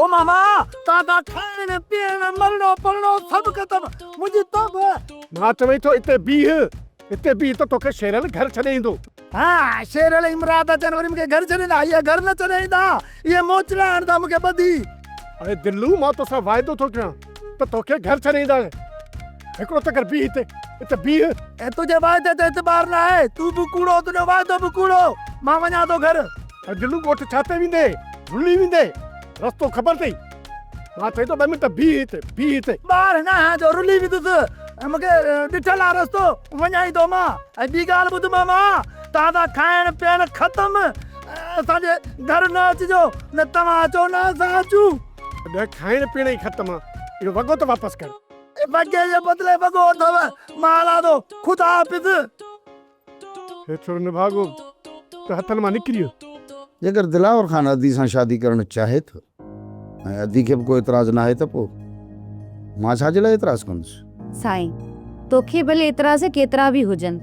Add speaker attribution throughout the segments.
Speaker 1: او ماما، تان تان کائڻ، پيئڻ، مرڻو پرڻو سڀ ختم، منهنجي توبه.
Speaker 2: مان چوين ٿو اتي بيهه، اتي بيهه ته توکي شيرل گهر ڇڏي ايندو.
Speaker 1: ها، شيرل ۽ مراد اچن وري مونکي گهر ڇڏيندا، اهي گهر نه ڇڏي ايندا، اهي موچڙا هڻندا مونکي ٻڌي.
Speaker 2: اڙي دلو، مان توسان واعدو ٿو ڪيان ته توکي گهر ڇڏي اينداسين. هڪڙو چڪر بيهه اتي، اتي بيهه.
Speaker 1: ۽ تنهنجي واعدي تي اعتبار نه آهي، تون به ڪوڙو، تنهنجو واعدو به ڪوڙو، مان وڃان ٿو گهر.
Speaker 2: اڙي دلو، ڳوٺ ڇا تي ويندين؟ رلي ويندين، رستو خبر اٿئي؟ مان چئي ٿو ٻه منٽ بيهه هتي، بيهه هتي.
Speaker 1: ٻار نه آهيان جو رلي ويندس، مون کي ڏٺل آ رستو، وڃان ئي ٿو مان. ۽ ٻي ڳالهه ٻڌ ماما، توهان سان کائڻ پيئڻ ختم، اسان جي گهر نه اچجو، نه توهان اچو نه اسان اچون.
Speaker 2: اڄ کائڻ پيئڻ ئي ختم آ، اهو وڳو ته واپس ڪر.
Speaker 1: وڳي جي بدلي وڳو اٿو، مان هلان ٿو، خدا حافظ.
Speaker 2: هي ڇڙو نڀاڳو ته هٿن مان نڪري ويو.
Speaker 3: جيڪر دلاور خان ادي سان شادي ڪرڻ چاهي ٿو ۽ ادي کي به ڪو اعتراض ناهي ته پوء مان ڇا جي لاء اعتراض ڪندس.
Speaker 4: سائين، توکي ڀلي اعتراض ڪيترا به هجن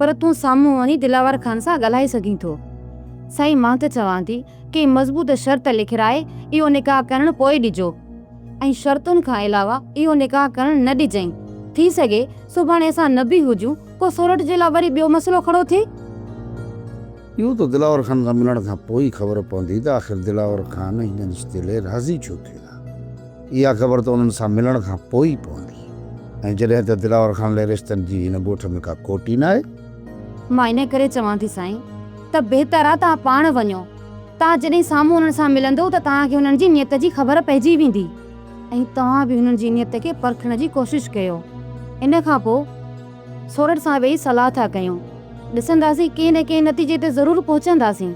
Speaker 4: پر تون سامهون وڃي دلاور خان سان ڳالهائي سگهين ٿو. سائين مان ته چوان ٿي ڪي مضبوط شرط لکرائي اهو نڪاح ڪرڻ پوء ڏجو. ۽ شرطن کان علاوه اهو نڪاح ڪرڻ نه ڏجئين. ٿي سگهي سڀاڻي اسان نه به هجون، ڪو سورٺ جي لاء وري ٻيو مسئلو کڙو ٿئي.
Speaker 3: اهو ته دلاور خان سان ملڻ کان پوء ئي خبر پوندي ته آخر دلاور خان هن رشتي لئه راضي ڇو ٿيو آهي. اها خبر ته انهن سان ملڻ کان پوء ئي پوندي. ۽ جڏهن ته دلاور خان لئه رشتن جي هن ڳوٺ ۾ ڪا کوٽ ئي ناهي.
Speaker 4: مان ان ڪري چوان ٿي سائين ته بهتر آ توهان پاڻ وڃو. توهان جڏهن سامهون انهن سان ملندؤ ته توهان کي انهن جي نيت جي خبر پئجي ويندي ۽ توهان به هنن جي نيت کي پرکڻ جي ڪوشش ڪيو. ان کان پوء سورٺ سان ويهي صلاح ٿا ڪيون. ڏسنداسين ڪنهن نه ڪنهن نتيجي تي ضرور پهچنداسين.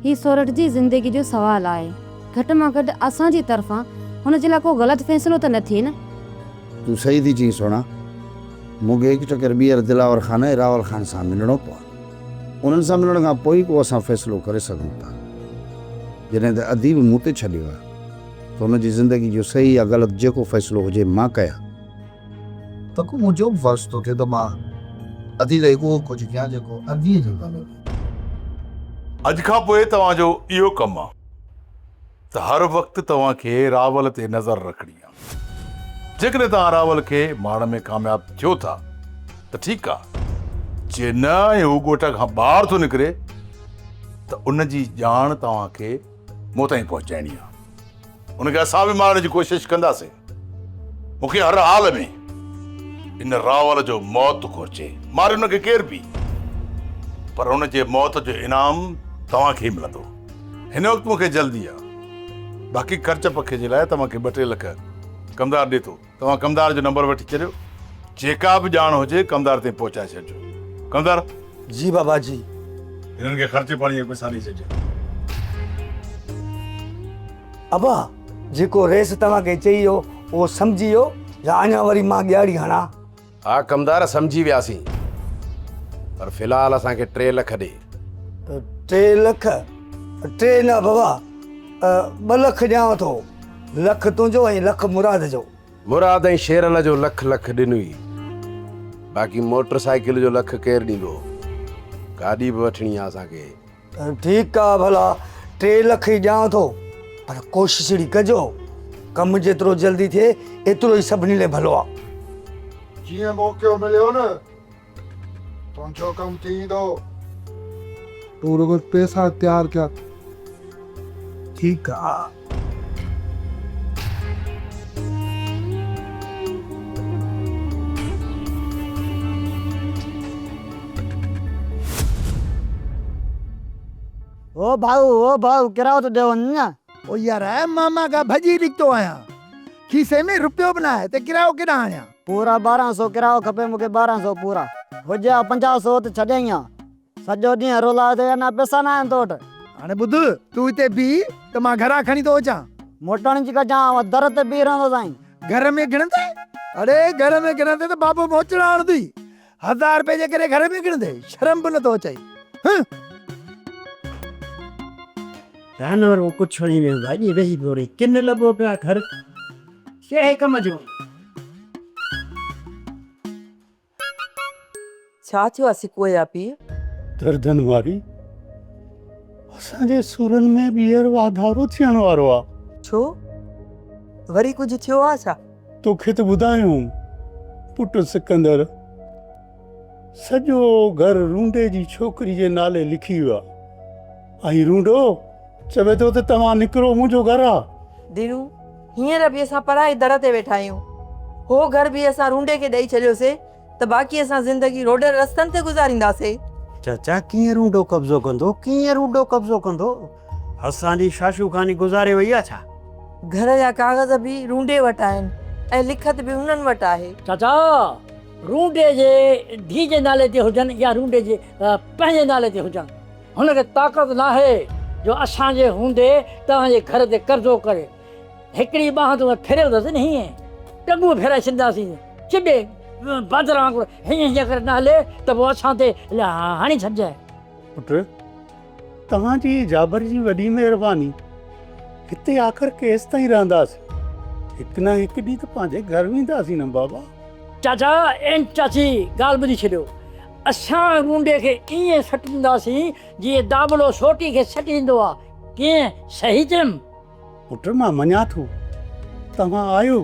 Speaker 4: هي سورٺ جي زندگي جو سوال آهي. گهٽ مان گهٽ اسان جي طرفان هن جي لاء ڪو غلط فيصلو ته نه ٿئي نه.
Speaker 3: تون صحيح ٿي چئين سهڻا. مون کي هڪ چڪر ٻيهر دلاور خان ۽ راول خان سان ملڻو پوندو. انهن سان ملڻ کان پوء ئي ڪو اسان فيصلو ڪري سگهون ٿا. جڏهن ته ادي به مون تي ڇڏيو آهي ته هن جي زندگي جو صحيح يا غلط جيڪو فيصلو هجي مان ڪيان.
Speaker 5: ته ڪو منهنجو به فرض ٿو ٿئي ته مان ادي لاء اهو ڪجهه ڪيان جيڪو اديء جو ڀلو ٿئي.
Speaker 6: اڄ کان پوء توهان جو اهو ڪم آ ته هر وقت توهان کي راول تي نظر رکڻي آ. جيڪڏهن توهان راول کي مارڻ ۾ ڪامياب ٿيو ٿا ته ٺيڪ آ، جي نه ۽ هو ڳوٺ کان ٻاهر ٿو نڪري ته ان جي ڄاڻ توهان کي مون تائين پهچائڻي آ. ان کي اسان به مارڻ جي ڪوشش ڪنداسين. مون کي هر حال ۾ ان راول جو موت گهرجي. ماري ان کي ڪير به، پر ان جي موت جو انعام توهان کي ئي ملندو. هن وقت مون کي جلدي آ. باقي خرچ پکي جي لاء توهان کي ٻه ٽي لک ڪمدار ڏي ٿو. توهان ڪمدار جو نمبر وٺي ڇڏيو. جيڪا به ڄاڻ هجي ڪمدار تائين پهچائي ڇڏجو. ڪمدار!
Speaker 1: جي بابا جي.
Speaker 6: هنن کي خرچي پاڻي جا پئسا ڏئي ڇڏجو.
Speaker 1: ابا! جيڪو رئيس توهان کي چئي ويو اهو سمجهي ويو يا اڃا وري مان ڳياڙي هڻان؟
Speaker 7: ها ڪمدار سمجهي وياسين پر في الحال اسان کي ٽي لک ڏي.
Speaker 1: ٽي لک؟ ٽي نه بابا ٻه لک ڏيانو ٿو، لک تنهنجو ۽ لک مراد جو.
Speaker 7: مراد ۽ شيرل جو لک لک ڏنوئي، باقي موٽر سائيڪل جو لک ڪير ڏيندو؟ گاڏي به وٺڻي آ اسان کي.
Speaker 1: ٺيڪ آ ڀلا ٽي لک ئي ڏيانو ٿو پر ڪوشش اهڙي ڪجو ڪم جيترو جلدي ٿئي ايترو ئي سڀني لاء ڀلو آ.
Speaker 8: جيئن موقعو مليو نه تنهنجو ڪم ٿي ويندو. تون رڳو پئسا تيار ڪر.
Speaker 1: ٺيڪ آ.
Speaker 9: او ڀائو او ڀائو ڪرايو ته ڏيو وڃ نه.
Speaker 1: او يار ماما کان ڀڄي نڪتو آهيان کيسي ۾ رپيو به ناهي ته ڪرايو ڪيڏانهن آڻيان.
Speaker 9: پورا ٻارهن سو ڪرايو کپي مونکي ٻارهن سو پورا. هجي ها پنجاهه سو ته ڇڏيائين ها. سڄو ڏينهن رولايو اٿئي اڃا پئسا ناهن تو وٽ.
Speaker 1: هاڻي ٻڌ تون هتي بيهه ته مان گهران کڻي ٿو اچان.
Speaker 9: موٽڻ جي ڪجان آئون در تي بيهي رهندو سائين.
Speaker 1: گهر ۾ گهڙندين؟ اڙي گهر ۾ گهڙندين ته بابو موچڙا هڻندي. هزار رپئي جي ڪري گهر ۾ گهڙندين شرم به نٿو اچئي. هه.
Speaker 10: جانور ڪڇ هڻي ويو ڀاڄي ويهي پيو رهي ڪن لڳو پيو آ گهر ڪهڙي ڪم جو.
Speaker 11: ڇا ٿيو آ سڪوء جا پيء؟
Speaker 12: دردن واري اسان جي سورن ۾ ٻيهر واڌارو ٿيڻ وارو آ.
Speaker 11: ڇو؟ وري ڪجهه ٿيو آ ڇا؟
Speaker 12: توکي ته ٻڌايو پٽ سڪندر سڄو گهر رونڊي جي ڇوڪري جي نالي لکي ويو آ ۽ رونڊو چوي ٿو ته توهان نڪرو منهنجو گهر آ.
Speaker 11: دينو، هينئر به اسان پرائي در تي ويٺا آهيون. هو گهر به اسان رونڊي کي ڏئي ڇڏيوسي ته باقي اسان زندگي روڊن رستن تي گذارينداسي.
Speaker 10: چاچا ڪيئن رونڊو قبضو ڪندو، ڪيئن رونڊو قبضو ڪندو؟ اسان جي شاشو خاني گذاري وئي آ ڇا؟
Speaker 11: گهر جا ڪاغذ به رونڊي وٽ آهن ۽ لکت به انهن وٽ آهي.
Speaker 13: چاچا رونڊي جي ڌيء جي نالي تي هجن يا رونڊي جي پنهنجي نالي تي هجن، هن کي طاقت ناهي جو اسان جي هوندي توهان جي گهر تي قرضو ڪري. هڪڙي ٻانهن تون ڦريل اٿس نه هيئن ٽنگون ڦيرائي ڇڏينداسين. چڏي باندر وانگر هيئن هيئن ڪري نه هلي ته پوء اسان تي هڻي ڇڏجانء.
Speaker 12: پٽ توهان جي جابر جي وڏي مهرباني. هتي آخر ڪيستائين رهنداسين؟ هڪ نه هڪ ڏينهن ته پنهنجي گهر وينداسين نه بابا.
Speaker 13: چاچا ۽ چاچي ڳالهه ٻڌي ڇڏيو. اسان رونڊي کي ائين سٽينداسين جيئن داٻلو سوٽي کي سٽيندو آ. ڪيئن صحيح چيم؟
Speaker 12: پٽ مان مڃان ٿو توهان آهيو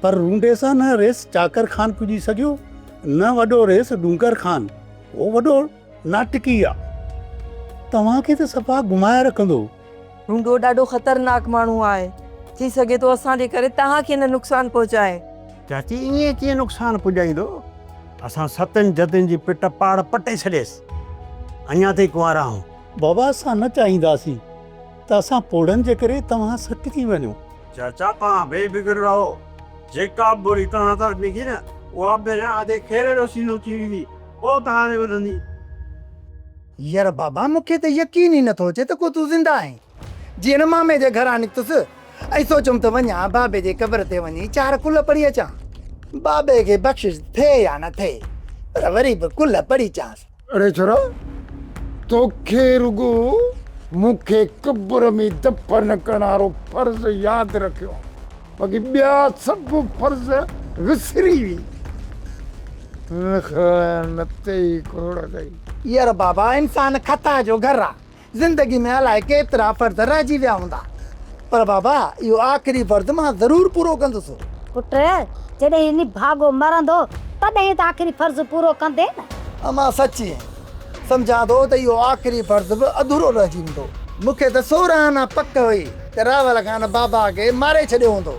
Speaker 12: پر رونڊي سان نه ريس چاڪر خان پڄي سگهيو نه وڏو ريس ڏونگر خان. هو وڏو ناٽڪي آ. توهان کي ته صفا گهمائي رکندو.
Speaker 11: رونڊو ڏاڍو خطرناڪ ماڻهو آهي. ٿي سگهي ٿو اسان جي ڪري توهان کي نه نقصان پهچائي.
Speaker 10: چاچي ائين ڪيئن نقصان پڄائيندو؟ اسان ستن جدن جي پٽ پاڙ پٽي ڇڏيس. اڃا تائين ڪنوارا آهون.
Speaker 12: بابا اسان نه چاهينداسين ته اسان پوڙهن جي ڪري توهان سٽجي وڃو.
Speaker 10: چاچا توهان بي فڪر رهو. جيڪا به ٻولي توهان طرف نڪري نه اها پهريان آڌي خيري جو سينو چيريندي پوء توهان ڏي وڌندي.
Speaker 1: ير بابا مون کي ته يقين ئي نٿو اچي ته ڪو تون زنده آهين. جيئن نه مامي جي گهران نڪتس ۽ سوچيم ته وڃان بابي جي قبر تي وڃي چار قل پڙهي اچان. بابي کي بخشش ٿئي يا نه ٿئي پر وري به قل پڙهي اچانس.
Speaker 8: اڙي ڇورا توکي رڳو مون کي قبر ۾ دفن ڪرڻ وارو فرض ياد رکيو آهي باقي ٻيا سڀ فرض وسري ويئي. لعنت ئي کوڙ اٿئي.
Speaker 1: ير بابا انسان خطا جو گهر آ. زندگي ۾ الائي ڪيترا فرض رهجي ويا هوندا پر بابا اهو آخري فرض مان ضرور پورو ڪندس.
Speaker 14: پٽ جڏهن نڀاڳو مرندو تڏهن ته آخري فرض پورو ڪندين نه.
Speaker 1: امان سچي سمجهان ٿو ته اهو آخري فرض به اڌورو رهجي ويندو. مون کي ته سورهن آنا پڪ هئي ته راول خان بابا کي ماري ڇڏيو هوندو.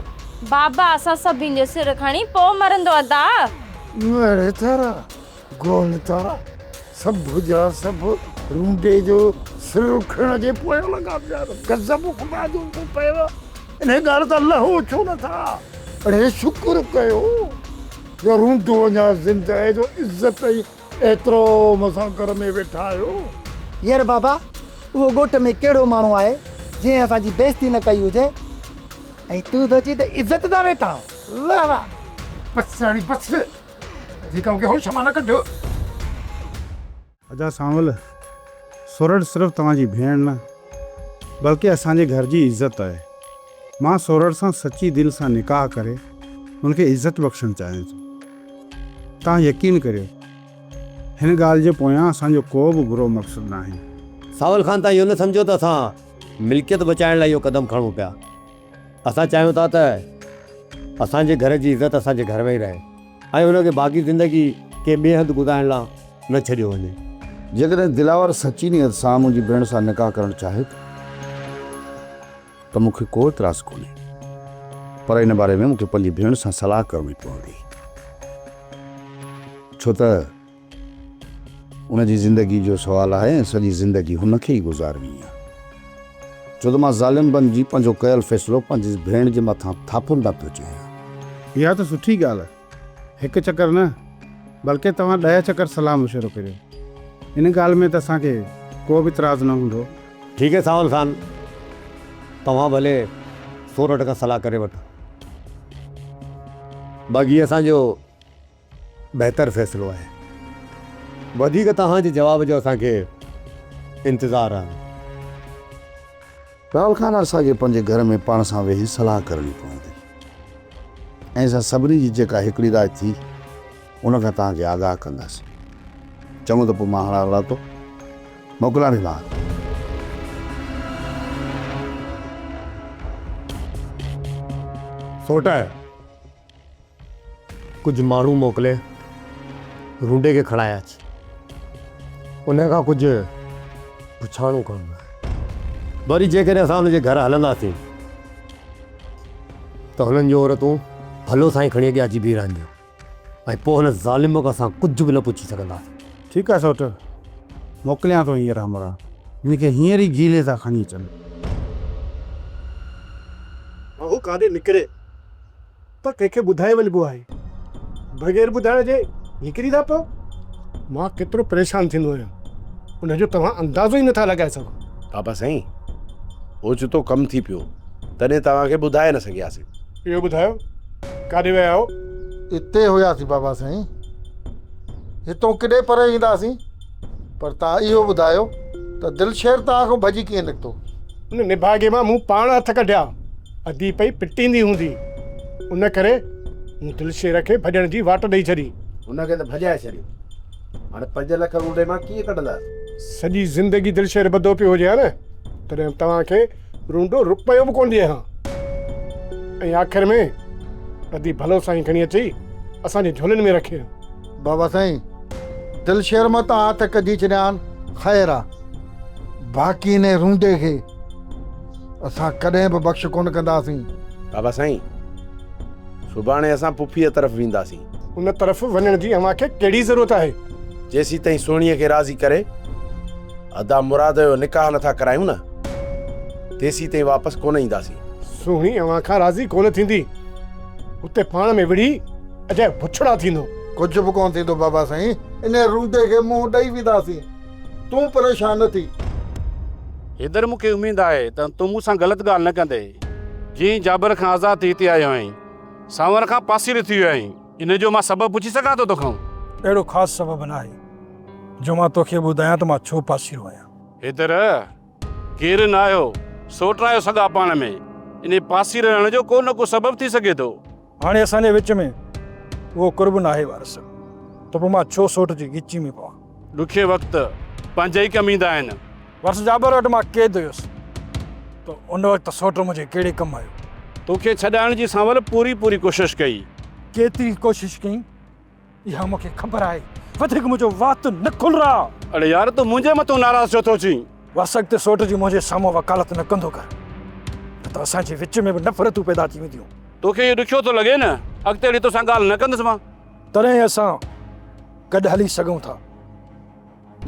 Speaker 15: بابا اسان سڀني جو سر کڻي پوء مرندو ادا.
Speaker 8: اڙي تارا گول تارا سڀ جا سڀ رونڊي جو سر کڻڻ جي پويان لڳا پيا آهن. غضب خدا جو ٿو پئيو. انهيء ڳالهه تان لهو ڇو نه ٿا؟ اڙي شڪر ڪيو جو رونڊو اڃا زنده آهي جو عزت ۽ احترام سان گهر ۾ ويٺا آهيو.
Speaker 1: ير بابا اهو ڳوٺ ۾ ڪهڙو ماڻهو آهي جنهن اسان جي بيعزتي نه ڪئي هجي ۽ تون ٿو چئين ته عزت سان ويٺا آهيون. واهه واهه.
Speaker 8: بس هاڻي بس. وڌيڪ مون کي هوش مان نه ڪڍ.
Speaker 3: ادا سانول، سورٺ صرف توهان جي ڀيڻ نه بلڪه اسان جي گهر جي عزت آهي. مان سورٺ سان سچي دل سان نڪاح ڪري هن کي عزت بخشڻ چاهيان ٿو. توهان يقين ڪريو هن ڳالهه جي پويان اسان جو ڪو به برو مقصد ناهي.
Speaker 16: سانول خان توهان اهو نه سمجهو ته اسان ملڪيت بچائڻ لاء اهو قدم کڻون پيا. اسان چاهيون ٿا ته اسان جي گهر جي عزت اسان جي گهر ۾ ئي رهي ۽ ان کي باقي زندگي ڪنهن ٻئي هنڌ گذارڻ لاء نه ڇڏيو وڃي.
Speaker 3: جيڪڏهن دلاور سچي نيت سان منهنجي ڀيڻ سان نڪاح ڪرڻ چاهي ٿو ته مون کي ڪو اعتراض ڪونهي پر ان باري ۾ مون کي پنهنجي ڀيڻ سان صلاح ڪرڻي پوندي ڇو ته ان جي زندگي جو سوال آهي ۽ سڄي زندگي هن کي ئي گذارڻي آهي. ڇو ته مان ظالم بنجي پنهنجو ڪيل فيصلو پنهنجي ڀيڻ جي مٿان ٿاڦڻ نه پيو چاهيان.
Speaker 17: اها ته سٺي ڳالهه. هڪ چڪر نه بلڪه توهان ڏهه چڪر صلاح مشورو ڪريو. ان ڳالهه ۾ ته اسان کي ڪو به اعتراض نه هوندو.
Speaker 16: ٺيڪ آهي سانول خان، توهان ڀلي سورٺ کان صلاح ڪري وٺو. باقي اسان جو بهتر فيصلو آهي. وڌيڪ توهان جي جواب جو اسان کي انتظار آهي.
Speaker 3: راول خان اسان کي پنهنجي گهر ۾ پاڻ سان ويهي صلاح ڪرڻي پوندي ۽ اسان سڀني جي جيڪا هڪڙي راء ٿي ان کان توهان کي آگاهه ڪنداسين. چڱو ته پوء مان هاڻ هلان ٿو. موڪلان ٿي مان.
Speaker 16: سوٽ، ڪجهه ماڻهو موڪلي رونڊي کي کڻائي اچ. ان کان ڪجهه پڇاڻو ڪرڻو آهي. وري جيڪڏهن اسان هن جي گهر هلنداسين ته هنن جون عورتون ڀلو سائين کڻي اڳيان اچي بيهي رهنديون ۽ پوء هن ظالم کان اسان ڪجهه به نه پڇي سگهنداسين.
Speaker 17: ٺيڪ آهي سوٽ، موڪليان ٿو هينئر همراهه. هن کي هينئر ئي گهيلي ٿا کڻي اچن.
Speaker 2: هو ڪاڏي نڪري ته ڪنهن کي ٻڌائي وڃبو آهي. بغير ٻڌائڻ جي نڪري ٿا پئو. مان ڪيترو پريشان ٿيندو آهيان، ان جو توهان اندازو ئي نٿا لڳائي سگهو.
Speaker 7: بابا سائين، اوچتو ڪم ٿي پيو، تڏهن توهان کي ٻڌائي نه سگهياسين.
Speaker 2: اهو ٻڌايو، ڪاڏي ويا آهيو؟
Speaker 8: اتي هياسين بابا سائين. هتون ڪيڏي پري وينداسين؟ پر توهان اهو ٻڌايو ته دلشير توهان کان ڀڄي ڪيئن نڪتو؟
Speaker 2: ان نڀاڳي مان مون پاڻ هٿ ڪڍيا. ادي پئي پٽيندي هوندي، ان ڪري مون دلشير کي ڀڄڻ جي واٽ ڏئي ڇڏي.
Speaker 7: هن کي ته ڀڄائي ڇڏيو، هاڻي 5 لک رونڊي مان ڪيئن ڪڍنداسين؟
Speaker 2: سڄي زندگي دلشير ٻڌو پيو هجي ها نه، تڏهن به توهان کي رونڊو رپيو به ڪونه ڏئي ها. ۽ آخر ۾ ادي ڀلو سائين کڻي اچي اسان جي جهولين ۾ رکي ها.
Speaker 8: بابا سائين، دلشير مان تان هٿ ڪڍي ڇڏيا آهن، خير آ. باقي انهي رونڊي کي اسان ڪڏهن به بخش ڪونه ڪنداسين.
Speaker 7: بابا سائين، سڀاڻي اسان پڦيء طرف وينداسين.
Speaker 2: ان طرف وڃڻ جي اوهان کي ڪهڙي ضرورت آهي؟
Speaker 7: جيسيتائين سهڻيء کي راضي ڪري ادا مراد جو نڪاح نٿا ڪرايون نه، تيسيتائين واپس ڪونه اينداسين.
Speaker 2: سهڻي اوهان کان راضي ڪونه ٿيندي. اتي پاڻ ۾ وڙهي اجايو بڇڙا ٿيندو.
Speaker 8: ڪجهه به ڪونه ٿيندو بابا سائين، انهيء رونڊي کي منهن ڏئي وينداسين. تون پريشان نه ٿي.
Speaker 18: حيدر مون کي اميد آهي ته تون مون سان غلط ڳالهه نه ڪندين. جيئن ئي جابر کان آزاد ٿي هتي آيو آهين، سانور کان پاسيرو ٿي ويو آهين. ان جو مان سبب پڇي سگهان ٿو توکان؟
Speaker 1: اهڙو خاص سبب ناهي جو مان توکي ٻڌايان ته مان ڇو پاسيرو آهيان.
Speaker 18: حيدر، ڪير نه آهيو، سوٽ آهيو سڳا پاڻ ۾. انهي پاسيري رهڻ جو ڪو نه ڪو سبب ٿي سگهي ٿو.
Speaker 1: هاڻي اسان جي وچ ۾ اهو قرب ناهي وارث، ته پوء مان ڇو سوٽ جي ڳچي ۾ پوان.
Speaker 18: ڏکئي وقت پنهنجا ئي ڪم ايندا آهن.
Speaker 1: وارث جابر وٽ مان قيد هيس ته ان وقت سوٽ منهنجي ڪهڙي ڪم آيو.
Speaker 18: توکي ڇڏائڻ جي سانول پوري پوري ڪوشش ڪئي.
Speaker 1: ڪيتري ڪوشش ڪئين اها مون کي خبر آهي. وڌيڪ منهنجو وات نه کولراء.
Speaker 18: اڙي يار تون منهنجي مٿون ناراض ڇو ٿو ٿين؟
Speaker 1: وسڪ تي سوٽ جي منهنجي سامهون وڪالت نه ڪندو ڪر، نه ته اسان جي وچ ۾ به نفرتون پيدا ٿي وينديون.
Speaker 18: توکي اهو ڏکيو ٿو لڳي نه؟ اڳتي هلي توسان ڳالهه نه ڪندس مان.
Speaker 1: تڏهن ئي اسان گڏ هلي سگهون ٿا،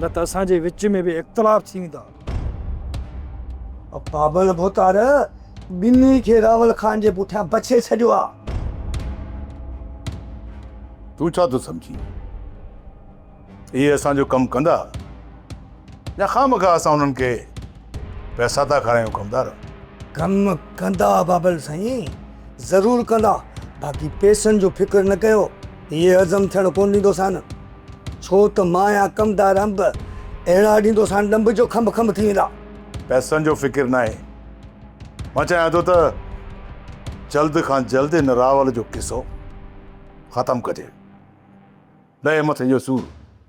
Speaker 1: نه ته اسان جي وچ ۾ به اختلاف ٿي ويندا.
Speaker 19: بابل ڀوتار ٻنهي کي راول خان جي پٺيان بڇي ڇڏيو آ.
Speaker 6: تون ڇا ٿو سمجهين؟ اهي اسان جو ڪم ڪندا يا خامخواه اسان انهن کي پئسا ٿا کارايون ڪمدار؟
Speaker 19: ڪم ڪندا بابل سائين ضرور ڪندا باقي پئسن جو فڪر نه ڪيو اهي هضم ٿيڻ ڪونه ڏيندوسان ڇو ته مان يا ڪمدار انب اهڙا ڏيندوسان ڏنڀ جو کنڀ کنڀ ٿي ويندا.
Speaker 6: پئسن جو فڪر ناهي مان چاهيان ٿو ته جلد کان جلد هن راول جو قصو ختم ڪجي. لهي مٿي جو سور.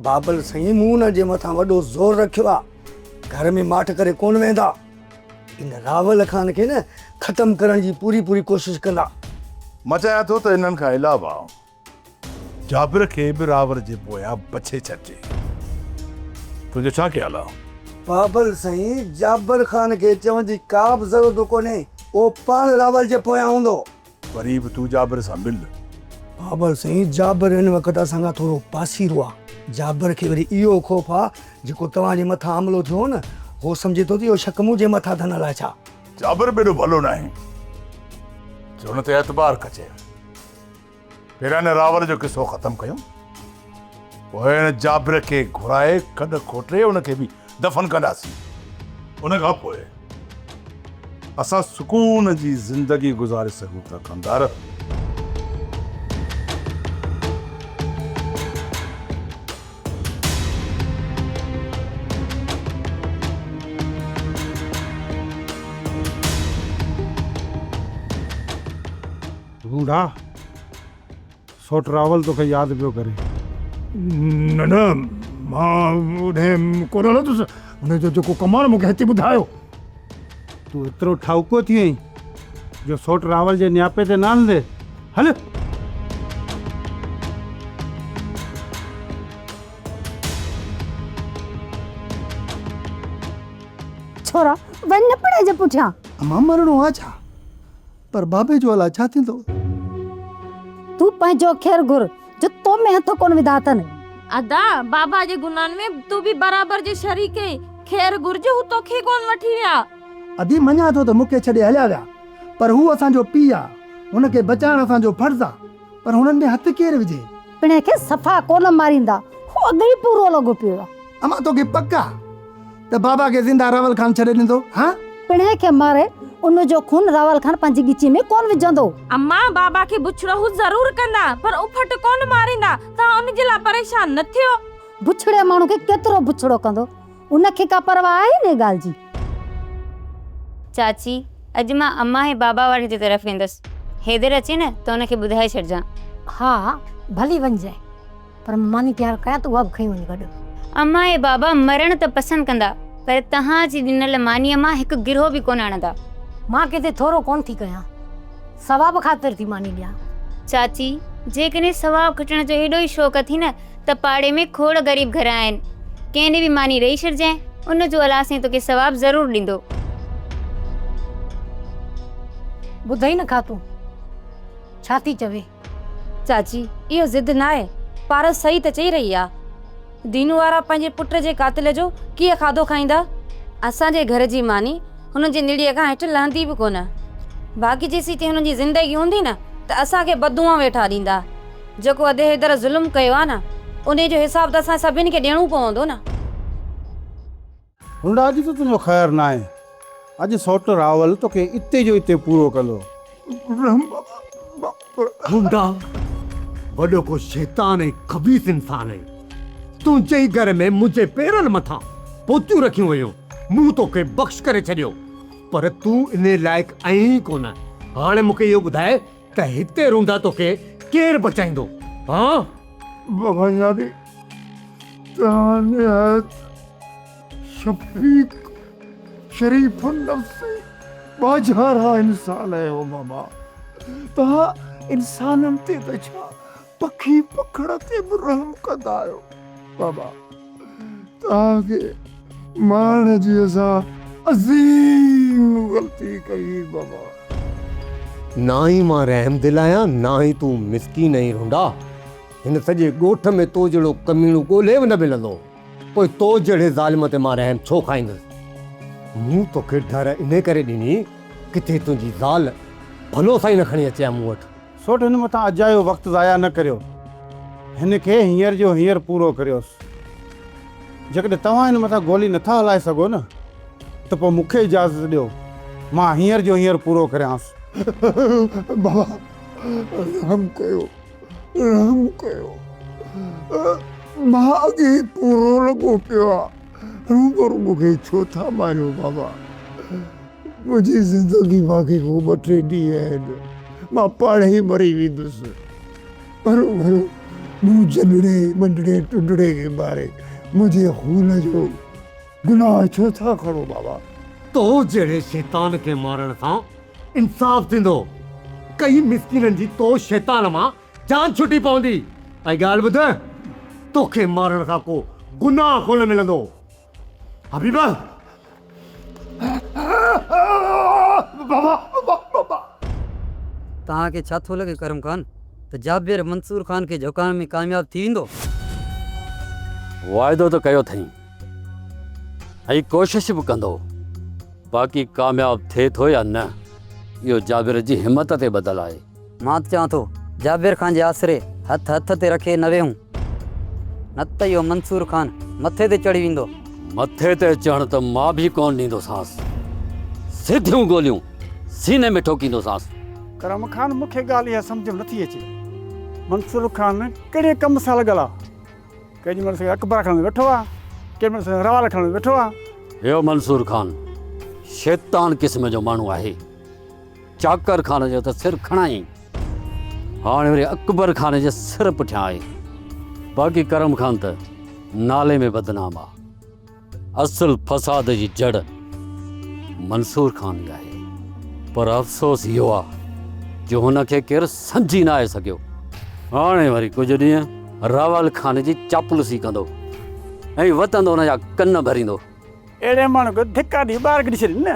Speaker 19: بابل سائين مون انهن جي مٿان وڏو زور رکيو آ. گهر ۾ ماٺ ڪري ڪونه ويهندا. ان راول خان کي نه ختم ڪرڻ جي پوري پوري ڪوشش ڪندا.
Speaker 6: مان چاهيان ٿو ته انهن کان علاوه جابر کي به راول جي پويان بڇي ڇڏجي. تنهنجو ڇا خيال آ؟
Speaker 19: بابل سائين جابر خان کي چوڻ جي ڪا به ضرورت ڪونهي. اهو پاڻ راول جي پويان هوندو.
Speaker 6: وري به تون جابر سان مل.
Speaker 19: بابل سائين جابر هن وقت اسان کان ٿورو پاسيرو آ. جابر کي وري اهو خوف آ جيڪو توهان جي مٿان حملو ٿيو هو نه هو سمجهي ٿو ته اهو شڪ منهنجي مٿان اٿن الائي ڇا.
Speaker 6: جابر به ايڏو ڀلو ناهي جو هن تي اعتبار ڪجي. پهريان هن راول جو قصو ختم ڪيون پوء هن جابر کي گهرائي کڏ کوٽي ان کي به دفن ڪنداسين. ان کان پوء اسان سڪون جي زندگي گذاري سگهون ٿا ڪمدار.
Speaker 17: ڍونڍا، سوٽ راول توکي ياد پيو ڪري.
Speaker 1: نه نه، مان اوڏانهن ڪونه هلندس. هن جو جيڪو ڪم آهي نه مون کي هتي ٻڌايو.
Speaker 17: تون ايترو ٺاهوڪو ٿي آهين جو سوٽ راول جي نياپي تي نه هلندي. هل.
Speaker 14: ڇورا، وڃ نه پڻهين جي پٺيان.
Speaker 1: امان مرڻو آ ڇا؟ پر بابي جو الاء ڇا ٿيندو؟
Speaker 14: تون پنهنجو خير گهر، جو تو ۾ هٿ ڪونه وڌا اٿن.
Speaker 15: ادا، بابا جي گناهن ۾ تون به برابر جي شريڪ آهين. خير گهرج هو توکي ڪونه وٺي ويا.
Speaker 1: ادي مڃان ٿو ته مون کي ڇڏي هليا ويا، پر هو اسان جو پيء آ، هن کي بچائڻ اسان جو فرض آ، پر هنن ۾ هٿ ڪير وجهي؟
Speaker 14: پڻهين کي صفا ڪونه ماريندا، هو اڳ ئي پورو لڳو پيو آ.
Speaker 1: امان توکي پڪ آ ته بابا کي زنده راول خان ڇڏي ڏيندو؟ ها؟
Speaker 14: پڻهين کي ماري ان جو خون راول خان پنهنجي ڳچي ۾ ڪونه وجهندو.
Speaker 15: امان بابا کي بڇڙو هو ضرور ڪندا، پر اڦٽ ڪونه ماريندا، توهان ان جي لاء پريشان نه ٿيو.
Speaker 14: بڇڙي ماڻهو کي ڪيترو بڇڙو ڪندو، ان کي ڪا پرواهه آهي انهيء ڳالهه جي؟
Speaker 20: چاچي، اڄ مان امان ۽ بابا وارن جي طرف ويندس. حيدر اچي نه ته ان کي ٻڌائي ڇڏجان.
Speaker 14: ها ڀلي وڃجانء، پر مان ماني تيار ڪيان ته اها به کڻي وڃ گڏ.
Speaker 20: امان ۽ بابا مرڻ ته پسند ڪندا، پر توهان جي ڏنل مانيء مان هڪ گرهو به ڪونه هڻندا.
Speaker 14: مان ڪنهن تي ٿورو ڪونه ٿي ڪيان، ثواب خاطر ٿي ماني ڏيان.
Speaker 20: چاچي، جيڪڏهن ثواب کٽڻ جو ايڏو ئي شوق اٿي نه ته پاڙي ۾ کوڙ غريب گهر آهن، ڪنهن ڏي به ماني ڏئي ڇڏجانء، ان جو الله سائين توکي ثواب ضرور ڏيندو.
Speaker 14: ٻڌئي نه خاتون، ڇا ٿي چوي؟
Speaker 15: چاچي، اهو ضد ناهي، پارس صحيح ته چئي رهي آ. دينو وارا پنهنجي پٽ جي قاتل جو ڪيئن کاڌو کائيندا؟ اسان جي گهر جي ماني هنن جي نڙيء کان هيٺ لهندي به ڪونه. باقي جيسيتائين هنن جي زندگي هوندي نه ته اسان کي بددعائون ويٺا ڏيندا. جيڪو ادي حيدر ظلم ڪيو آ نه، انهيء جو حساب ته اسان سڀني کي ڏيڻو پوندو نه.
Speaker 17: هنڊا اڄ ته تنهنجو خير ناهي. اڄ سئوٽ راول توکي اتي جو اتي پورو ڪندو.
Speaker 16: هنڊا وڏو ڪو شيطان ۽ خبيث انسان آهين. تنهنجي ئي گهر ۾ منهنجي پيرن مٿان پوتيون رکيون ويون. مون توکي بخش ڪري ڇڏيو. پر تون انهي لائق آهين ئي ڪونه. هاڻي مون کي اهو ٻڌاء ته هتي روندا توکي ڪير بچائيندو؟ هان؟
Speaker 8: بابا ياري توهان نهايت شفيق شريف النفس ۽ ٻاجهارا انسان آهيو بابا توهان انسانن تي ته ڇا پکي پکڙ تي به رحم ڪندا آهيو بابا توهان کي مارڻ جي اسان عظيم غلطي ڪئي بابا.
Speaker 16: نه ئي مان رحم دل آهيان نه ئي تون مسڪين ۽ رونڊا. هن سڄي ڳوٺ ۾ تو جهڙو ڪميڻو ڳولهي به نه ملندو. پوء تو جهڙي ظالم تي مان رحم ڇو کائيندس؟ مون توکي ڍر انهي ڪري ڏني ڪٿي تنهنجي زال ڀلو سائين نه کڻي اچي ها مون وٽ.
Speaker 17: سوٽ هن مٿان اجايو وقت ضايع نه ڪريو. هن کي هينئر جو هينئر پورو ڪريوس. جيڪڏهن توهان هن مٿان گولي نٿا هلائي سگهو نه ته پوء مون کي اجازت ڏيو مان هينئر جو هينئر پورو ڪريانس.
Speaker 8: بابا رحم ڪيو رحم ڪيو مان اڳي ئي پورو لڳو پيو آ روبرو مون کي ڇو ٿا ماريو بابا منهنجي زندگي باقي ڪو ٻه ٽي ڏينهن آهن مان پاڻ ئي مري ويندس هروڀرو مون جڏڙي ٻنڊڙي ٽنڊڙي کي ماري منهنجي خون جو گناهه ڇو ٿا کڻو بابا.
Speaker 16: تو جهڙي شيطان کي مارڻ سان انصاف ٿيندو. ڪئي مسڪينن جي تو شيطان مان جان ڇٽي پوندي ۽ ڳالهه ٻڌ توکي مارڻ سان ڪو گناهه ڪونه ملندو. حبيب!
Speaker 8: بابا بابا.
Speaker 21: توهان کي ڇا ٿو لڳي ڪرم خان ته جابر منصور خان کي جهڪائڻ ۾ ڪامياب ٿي ويندو؟
Speaker 22: واعدو ته ڪيو اٿئين ۽ ڪوشش به ڪندو، باقي ڪامياب ٿئي ٿو يا نه اهو جابر جي همت تي ٻڌل آهي.
Speaker 21: مان ته چوان ٿو جابر خان جي آسري هٿ هٿ تي رکي نه ويهون، نه ته اهو منصور خان مٿي تي چڙهي ويندو.
Speaker 22: مٿي تي چڙهڻ ته مان به ڪونه ڏيندوسانس، سڌيون گوليون سيني ۾ ٺوڪيندوسانس.
Speaker 17: ڪرم خان مون کي ڳالهه اها سمجهه ۾ نٿي اچي منصور خان ڪهڙي ڪم سان لڳل آ؟ ڪيڏي مهل سائين اڪبر خان ۾ ويٺو آ، ڪيڏي مهل سائين روال خان ۾ ويٺو آ.
Speaker 22: اهو منصور خان شيطان قسم جو ماڻهو آهي. چاڪر خان جو ته سر کڻائين، هاڻي وري اڪبر خان جي سر پٺيان آهي. باقي ڪرم خان ته نالي ۾ بدنام آ. اصل فساد جي جڙ منصور خان ئي آهي. پر افسوس اهو آ جو هن کي ڪير سمجهي ناهي سگهيو. هاڻي وري ڪجهه ڏينهن راول خان جي چاپلوسي ڪندو ۽ وتندو هن جا ڪن ڀريندو.
Speaker 1: اهڙي ماڻهو کي ڌڪا ڏئي ٻاهر ڪڍي ڇڏين نه.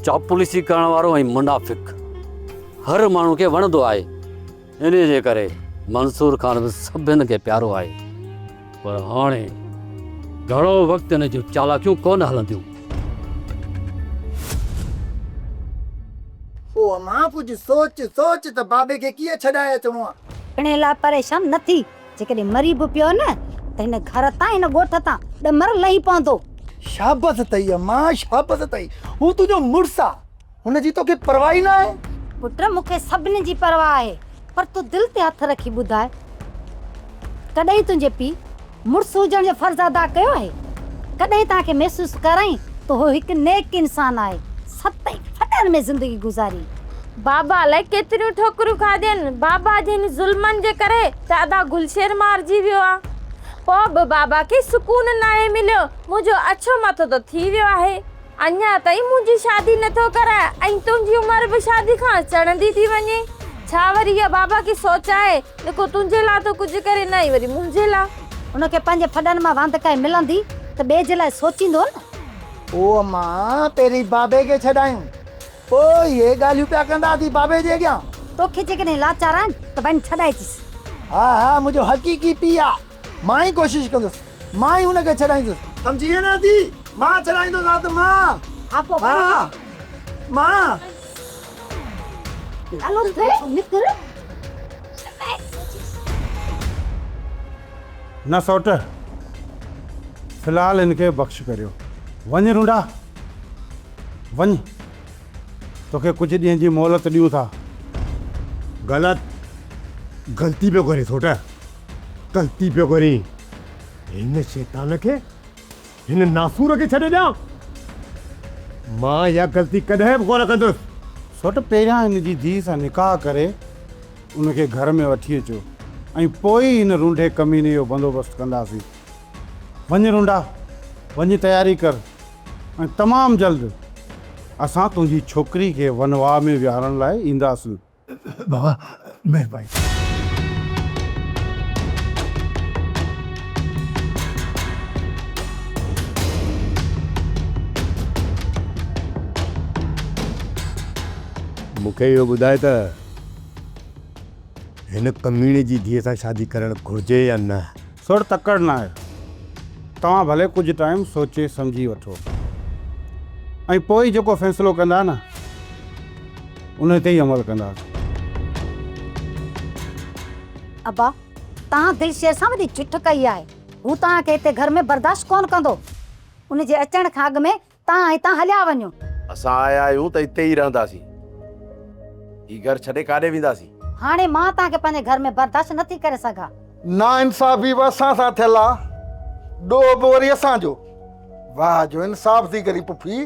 Speaker 22: چاپلوسي ڪرڻ وارو ۽ منافق هر ماڻهو کي وڻندو آهي. انهيء جي ڪري منصور خان به سڀن کي پيارو آهي. پر هاڻي گهڻو وقت هن جون چالاڪيون ڪونه هلنديون.
Speaker 1: او امان ڪجهه سوچ، سوچ ته بابي کي ڪيئن ڇڏائي اچڻو آ.
Speaker 14: انهيء لاء پريشان نه ٿي. جيڪڏهن مري به پيو نه ته هن گهر تان هن ڳوٺ تان ڏمر لهي پوندو.
Speaker 1: شابس اٿئي امان شابس اٿئي. هو تنهنجو مڙس آ. هن جي توکي پرواهه ئي ناهي؟
Speaker 14: پٽ مون کي سڀني جي پرواهه آهي پر تون دل تي هٿ رکي ٻڌاء ڪڏهن تنهنجي پيء مڙس هجڻ جو فرض ادا ڪيو آهي؟ ڪڏهن توهان کي محسوس ڪرائين ته هو هڪ نيڪ انسان آهي ست ئي ڦڏن ۾ زندگي گذاري.
Speaker 4: بابا الائي ڪيتريون ٺوڪريون کاڌين، بابا جي هن ظلمن جي ڪري ته ادا گلشير مارجي ويو آ. پوء به بابا کي سڪون ناهي مليو، منهنجو اڇو مٿو ته ٿي ويو آهي. اڃا تائين منهنجي شادي نه ٿو ڪرائي ۽ تنهنجي عمر به شادي کان چڙهندي ٿي وڃي. ڇا وري اها بابا کي سوچ آهي؟ نڪو تنهنجي لاء ٿو ڪجهه ڪري نه ئي وري منهنجي لاء.
Speaker 14: هن کي پنهنجي ڦڏن مان واندڪائي ملندي ته ٻئي جي لاء سوچيندو نه.
Speaker 1: او امان پهرين بابي کي ڇڏايون پوء اهي ڳالهيون پيا ڪنداسين بابي جي اڳيان.
Speaker 14: توکي جيڪڏهن لاچار آهن ته وڃ ڇڏائي اچيس.
Speaker 1: ها ها منهنجو حقيقي پيء آ. مان ئي ڪوشش ڪندس. مان ئي هن کي ڇڏائيندس. سمجهي وئين نه ادي؟ مان ڇڏائيندوسانس مان.
Speaker 14: ها پوء
Speaker 1: ها مان.
Speaker 14: هلو ٿي نڪر.
Speaker 17: نه سئوٽ، في الحال هن کي بخش ڪريو. وڃ رونڊا، وڃ. توکي ڪجهه ڏينهن جي مهلت ڏيون ٿا.
Speaker 16: غلط، غلطي پيو ڪرين سوٽ. غلطي پيو ڪرين. هن شيطان کي، هن ناسور کي ڇڏي ڏيان؟ مان اها غلطي ڪڏهن به ڪونه ڪندس.
Speaker 17: سوٽ پهريان هن جي ڌيء سان نڪاح ڪري ان کي گهر ۾ وٺي اچو ۽ پوء ئي هن رونڍي ڪميني جو بندوبست ڪنداسين. وڃ رونڍا، وڃ تياري ڪر ۽ تمام جلد اسان تنهنجي ڇوڪري کي ونواهه ۾ ويهارڻ لاء اينداسين.
Speaker 8: بابا مهرباني.
Speaker 16: مون کي اهو ٻڌاء ته هن ڪميڻي جي ڌيء سان شادي ڪرڻ گهرجي يا نه؟
Speaker 17: سر تڪڙ ناهي. توهان ڀلي ڪجهه ٽائيم سوچي سمجهي وٺو ۽ پوء ئي جيڪو فيصلو ڪندا نه ان تي ئي عمل ڪنداسين.
Speaker 14: ابا، توهان دلشير سان وڏي جٺ ڪئي آهي. هو توهان کي هتي گهر ۾ برداشت ڪونه ڪندو. ان جي اچڻ کان اڳ ۾ توهان هتان هليا وڃو.
Speaker 7: اسان آيا آهيون ته هتي ئي رهنداسين. هي گهر ڇڏي ڪاڏي وينداسين؟
Speaker 14: هاڻي مان توهان کي پنهنجي گهر ۾ برداشت نه ٿي ڪري سگهان.
Speaker 8: ناانصافي به اسان سان ٿيل آ، ڏوهه به وري اسان جو. واهه جو انصاف ٿي ڪرين پڦي.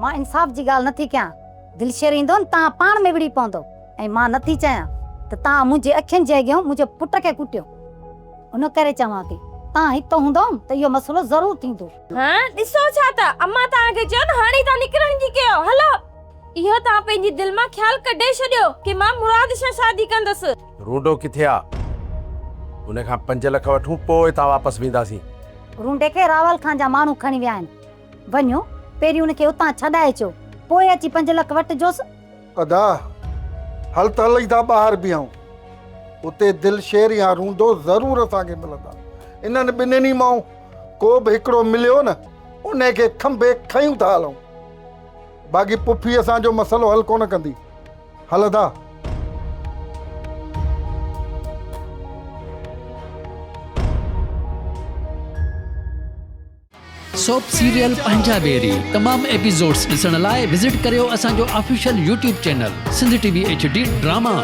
Speaker 14: مان انصاف جي ڳالهه نه ٿي ڪيان. دلشير ايندو نه توهان پاڻ ۾ وڙهي پوندو ۽ مان نه ٿي چاهيان ته توهان منهنجي اکين جي اڳيان منهنجي پٽ کي ڪٽيو. ان ڪري چوان ٿي توهان هت هوندؤ ته اهو مسئلو ضرور ٿيندو.
Speaker 4: ها ڏسو ڇا ته امان توهان کي چيو نه هاڻي توهان نڪرڻ جي ڪيو هلو. اهو توهان پنهنجي دل مان خيال ڪڍي ڇڏيو ڪي مان مراد سان شادي ڪندس.
Speaker 7: رونڊو ڪٿي آ؟ ان کان 5 لک وٺون پوء هتان واپس وينداسين.
Speaker 14: رونڊي کي راول خان جا ماڻهو کڻي ويا آهن. وڃو پهرين ان کي اتان ڇڏائي اچو پوء اچي 5 لک وٺجوس.
Speaker 8: ادا هل ته هلئي ٿا ٻاهر بيهون. اتي دلشير يا رونڊو ضرور اسان کي ملندا. انهن ٻنهي مان ڪو به هڪڙو مليو نه انهي کي کنڀي کنيون ٿا هلون. باقي پڦي اسان جو مسئلو حل ڪونه ڪندي. هل ادا.
Speaker 5: سوپ سيريل پنهنجا ويري تمام ايپيسوڊز ڏسڻ لاء وزٽ ڪريو اسان جو official YouTube channel Sindh T V H D drama.